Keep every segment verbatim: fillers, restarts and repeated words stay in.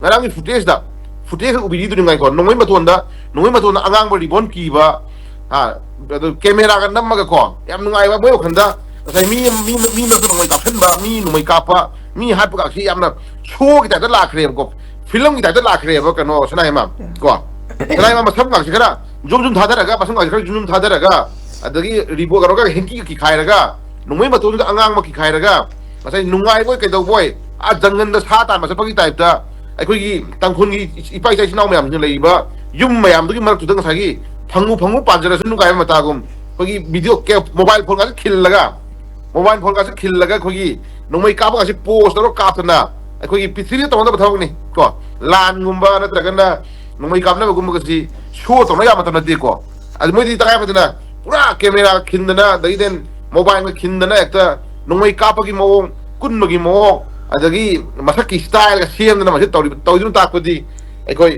ꯉꯔꯥꯡꯒꯤ ꯐꯨꯇꯦꯖꯇ, ꯐꯨꯇꯦꯖ ꯎꯕꯤꯔꯤꯗꯨꯅꯤ ꯉꯥꯏꯀꯣ, ꯅꯣꯡꯃꯩ ꯃꯇꯣꯟꯗ, ꯅꯣꯡꯃꯩ ꯃꯇꯣꯟꯗ ꯑꯉꯥꯡꯕ ꯔꯤꯕꯣꯟ ꯀꯤꯕ, ꯍꯥ, ꯑꯗꯨ ꯀꯦꯃꯦꯔꯥꯒ ꯅꯝꯃꯒꯀꯣ, ꯌꯥꯝ ꯅꯨꯡꯉꯥꯏꯕ꯫ ꯃꯣꯏ ꯋꯥꯈꯜꯗ ꯉꯁꯥꯏ ꯃꯤ, ꯃꯤ, ꯃꯤ ꯃꯔꯛꯇ ꯅꯣꯡꯃꯩ ꯀꯥꯞꯁꯤꯟꯕ, ꯃꯤ ꯅꯣꯡꯃꯩ ꯀꯥꯞꯄ, ꯃꯤ ꯍꯥꯠꯄꯒꯁꯤ ꯌꯥꯝꯅ ꯁꯣꯒꯤ ꯇꯥꯏꯞꯇ ꯂꯥꯛꯈ꯭ꯔꯦꯕꯀꯣ, ꯐꯤꯂꯝꯒꯤ ꯇꯥꯏꯞꯇ ꯂꯥꯛꯈ꯭ꯔꯦꯕ꯫ ꯀꯩꯅꯣ, ꯁꯅꯥ ꯍꯦꯃꯥꯝ ꯀꯣ, ꯁꯅꯥ ꯍꯦꯃꯥꯝ ꯃꯁꯝꯒꯁꯤ ꯈꯔ ꯖꯨꯝ ꯖꯨꯝ ꯊꯥꯗꯔꯒ, ꯃꯁꯝꯒꯁꯤ ꯈꯔ ꯖꯨꯝ ꯖꯨꯝ ꯊꯥꯗꯔꯒ, ꯑꯗꯒꯤ ꯔꯤꯕꯣ ꯀꯩꯅꯣꯒ ꯍꯦꯡꯀꯤꯒ ꯀꯤꯈꯥꯏꯔꯒ, ꯅꯣꯡꯃꯩ ꯃꯇꯣꯟꯗꯨꯗ ꯑꯉꯥꯡꯕ ꯀꯤꯈꯥꯏꯔꯒ, ꯉꯁꯥꯏ ꯅꯨꯡꯉꯥꯏꯕꯣꯏ ꯀꯩꯗꯧꯕꯣꯏ, ꯑꯥ ꯖꯪꯒꯜꯗ ꯁꯥ ꯇꯥꯟꯕ ꯆꯠꯄꯒꯤ ꯇꯥꯏꯞꯇ, ꯑꯩꯈꯣꯏꯒꯤ ꯇꯥꯡꯈꯨꯜꯒꯤ ꯏꯄꯥ ꯏꯆꯥ ꯏꯆꯤꯟ ꯏꯅꯥꯎ ꯃꯌꯥꯝꯁꯤꯅ ꯂꯩꯔꯤꯕ ꯌꯨꯝ ꯃꯌꯥꯝꯗꯨꯒꯤ ꯃꯔꯛꯇꯨꯗ ꯉꯁꯥꯏꯒꯤ ꯐꯪꯉꯨ ꯐꯪꯉꯨ ꯄꯥꯟꯖꯔꯁꯅꯨ ꯀꯥꯏꯕ ꯃꯇꯥꯒꯨꯝ, ꯑꯩꯈꯣꯏꯒꯤ ꯚꯤꯗꯤꯑꯣ ꯀꯦ-, ꯃꯣꯕꯥꯏꯜ ꯐꯣꯟꯒꯁꯦ ꯈꯤꯜꯂꯒ, ꯃꯣꯕꯥꯏꯜ ꯐꯣꯟꯒꯁꯦ ꯈꯤꯜꯂꯒ ꯑꯩꯈꯣꯏꯒꯤ ꯅꯣꯡꯃꯩ ꯀꯥꯞꯄꯒꯁꯦ ꯄꯣꯁ ꯇꯧꯔꯒ ꯀꯥꯞꯇꯅ, ꯑꯩꯈꯣꯏꯒꯤ ꯄ꯭ꯔꯤꯊꯤꯕꯤꯗ ꯇꯧꯅꯗꯕ ꯊꯕꯛꯅꯤ ꯀꯣ꯫ ꯂꯥꯟꯒꯨꯝꯕ ꯅꯠꯇ꯭ꯔꯒꯅ ꯅꯣꯡꯃꯩ ꯀꯥꯞꯅꯕꯒꯨꯝꯕꯒꯁꯤ ꯁꯣ ꯇꯧꯅ ꯌꯥꯕ ꯃꯇꯝ ꯅꯠꯇꯦꯀꯣ꯫ ꯑꯗꯨ ꯃꯣꯏꯗꯤ ꯇꯉꯥꯏ ꯐꯗꯅ ꯄꯨꯔꯥ ꯀꯦꯃꯦꯔꯥ ꯈꯤꯟꯗꯅ, ꯑꯗꯒꯤ then ꯃꯣꯕꯥꯏꯜꯒ ꯈꯤꯟꯗꯅ, ꯍꯦꯛꯇ ꯅꯣꯡꯃꯩ ꯀꯥꯞꯄꯒꯤ ꯃꯑꯣꯡ, ꯀꯨꯟꯕꯒꯤ ꯃꯑꯣꯡ, ꯑꯗꯒꯤ ꯃꯁꯛꯀꯤ ꯁ꯭ꯇꯥꯏꯜꯒ ꯁꯦꯝꯗꯅ ꯃꯁꯤ ꯇꯧꯔꯤꯕ, ꯇꯧꯔꯤꯗꯨꯅ ꯇꯥꯛꯄꯗꯤ ꯑꯩꯈꯣꯏ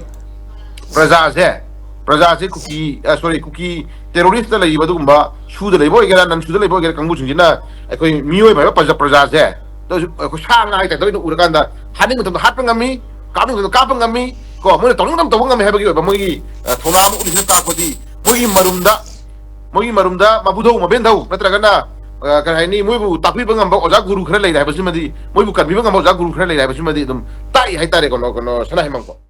ꯄ꯭ꯔꯖꯥꯁꯦ, ꯄ꯭ꯔꯖꯥꯁꯦ ꯀꯨꯀꯤ, ꯑ, ꯁꯣꯔꯤ, ꯀꯨꯀꯤ ꯇꯦꯔꯣꯔꯤꯁꯇ ꯂꯩꯔꯤꯕ ꯑꯗꯨꯒꯨꯝꯕ ꯁꯨꯗ ꯂꯩꯕ ꯑꯣꯏꯒꯦꯔꯥ, ꯅꯟ ꯁꯨꯗ ꯂꯩꯕ ꯑꯣꯏꯒꯦꯔꯥ, ꯀꯥꯡꯕꯨꯁꯤꯡꯁꯤꯅ ꯑꯩꯈꯣꯏ ꯃꯤꯑꯣꯏꯕ ꯍꯥꯏꯕ ꯄ꯭ꯔꯖꯥ, ꯄ꯭ꯔꯖꯥꯁꯦ, ꯑꯗꯨ ꯑꯩꯈꯣꯏ ꯁꯥ ꯉꯥꯒꯤ ꯇꯥꯏꯞꯇ ꯑꯣꯏꯅ ꯎꯔꯀꯥꯟꯗ, ꯍꯥꯠꯅꯤꯡꯕ ꯃꯇꯝꯗ ꯍꯥꯠꯄ ꯉꯝꯃꯤ, ꯀꯥꯞꯅꯤꯡꯕ ꯃꯇꯝꯗ ꯀꯥꯞꯄ ꯉꯝꯃꯤ ꯀꯣ꯫ ꯃꯣꯏꯅ ꯇꯧꯅꯤꯡꯕ ꯃꯇꯝꯗ ꯇꯧꯕ ꯉꯝꯃꯤ ꯍꯥꯏꯕꯒꯤ ꯑꯣꯏꯕ ꯃꯣꯏꯒꯤ, ꯑ, ꯊꯧꯅꯥ ꯑꯃ ꯎꯠꯂꯤꯁꯤꯅ ꯇꯥꯛꯄꯗꯤ ꯃꯣꯏꯒꯤ ꯃꯔꯨꯝꯗ, ꯃꯣꯏꯒꯤ ꯃꯔꯨꯝꯗ ꯃꯕꯨꯙꯧ ꯃꯕꯦꯟꯙꯧ ꯅꯠꯇ꯭ꯔꯒꯅ, ꯑ, ꯀꯔꯤ ꯍꯥꯏꯅꯤ, ꯃꯣꯏꯕꯨ ꯇꯥꯛꯄꯤꯕ ꯉꯝꯕ ꯑꯣꯖꯥ ꯒꯨꯔꯨ ꯈꯔ ꯂꯩꯔꯦ ꯍꯥꯏꯕꯁꯤꯃꯗꯤ, ꯃꯣꯏꯕꯨ ꯀꯟꯕꯤꯕ ꯉꯝꯕ ꯑꯣꯖꯥ ꯒꯨꯔꯨ ꯈꯔ ꯂꯩꯔꯦ ꯍꯥꯏꯕꯁꯤꯃꯗꯤ ꯑꯗꯨꯝ ꯇꯥꯛꯏ ꯍꯥꯏꯇꯥꯔꯦꯀꯣ, ꯀꯩꯅꯣ, ꯁꯅꯥ ꯍꯦꯃꯥꯝꯀꯣ꯫